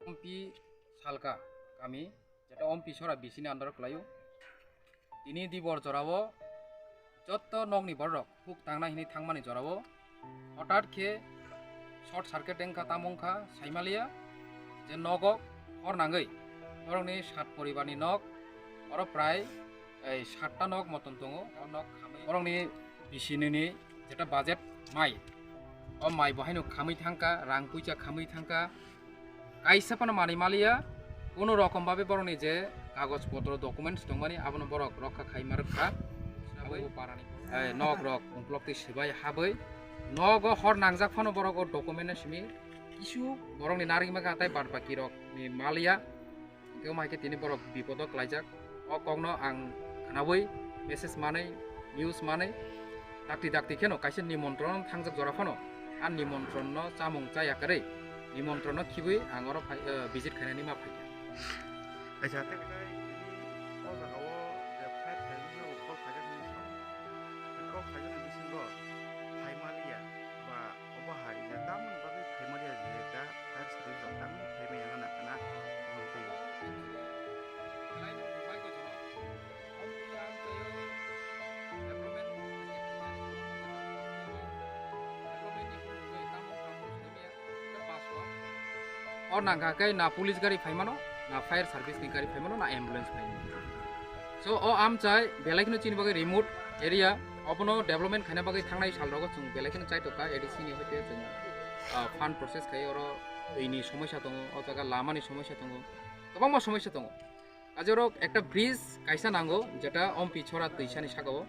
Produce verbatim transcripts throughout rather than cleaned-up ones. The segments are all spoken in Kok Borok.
Ompi Salka kami, jeta Ompi Sora bisini andaro kwlaio. Tini dibor jorao jotto nokni borok huk tangna hini thangmani jorao hothat khe short circuit wngkha, tamo wngkha saimaliya je nogo hor nangwi borokni sat poribarni nok oro prai ei satta nok moton tongo. O nok khamwi borokni bisinini jeta budget mai, o mai bo haino khamwi thangkha, rang puisa khamwi thangkha. Kaisa phano manwi maliya, kono rokom babe borokni je kagoj potro, documents tongmani, abono borok rokha khai ma rwkha. Abo parani, eh, nok rok umplok twi swbai habwi nogo hor nangjak phano borok o document no simi kisu borokni narwgwi mankha, tai bad baki rokni maliya. Hwnkhe omo hai khe tini borok bipodo klaijak. O kokno ang khnaui, message manwi, news manwi, dakti dakti kheno kaisa nimontron thangjak jora phano, a nimontronno chamung chaya kwrwi, nimontronno khibwi ang oro phai, eh, visit khainani ma phaikha. Acha, tei khe o jagao je flight khainani call khaijak hinwi sao. Call khaijakni bisingo phaimaliya ba obo hai je tamoni bagwi phaimaliya je da fire service rok tamni phaimaya wngna kana wngtwi. Hor nangkha khe na police gari phaimano, na fire service ni gari phaimano, na ambulance phaimano. So o amchai belai kheno chini bagwi remote area, obono development khaina bagwi thangnai sal rogo chwng belai kheno chaitokha A D C ni hoite chwng, ah, fund process khai oro twi ni somosya tongo, o jaga lama ni somosya tongo, kwbangma somosya tongo. Ajorok ekta bridge kaisa nango, jeta Ompi Chora twisani sakao.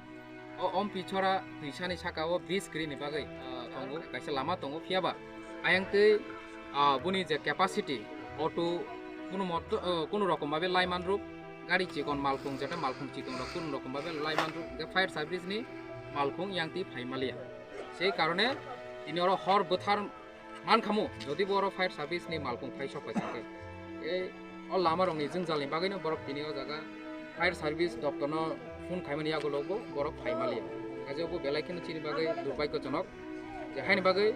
O Ompi Chora twisani sakao bridge kwrwini bagwi, ah, tongo, kaisa lama tongo. Phiyaba ayang tei, ah, boni je capacity, auto kunu mot-, ah, kunu rokom babe laiman ruk, gari chikon malkhung, jeta malkhung chikon rok kunu rokom babe laiman ruk, hwnkhe fire service ni malkhung yang twi phai maliya. Sei karone tini oro hor bwthar mankhamu, jodi bo oro fire service ni malkhung phai sok paisa khe. Ei, o lama rokni jwngjal ni bagwi no borok tini o jaga fire service doptor no phone khaimani yagulo bo borok phai maliya. Kaje bo belai kheno chini bagwi durbhagyojonok. Je haini bagwi,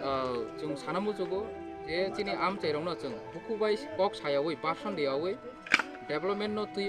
ah, chwng sana muchugo je chini amchai rokno chwng buku bai kok sayawi, person diyawi development no twi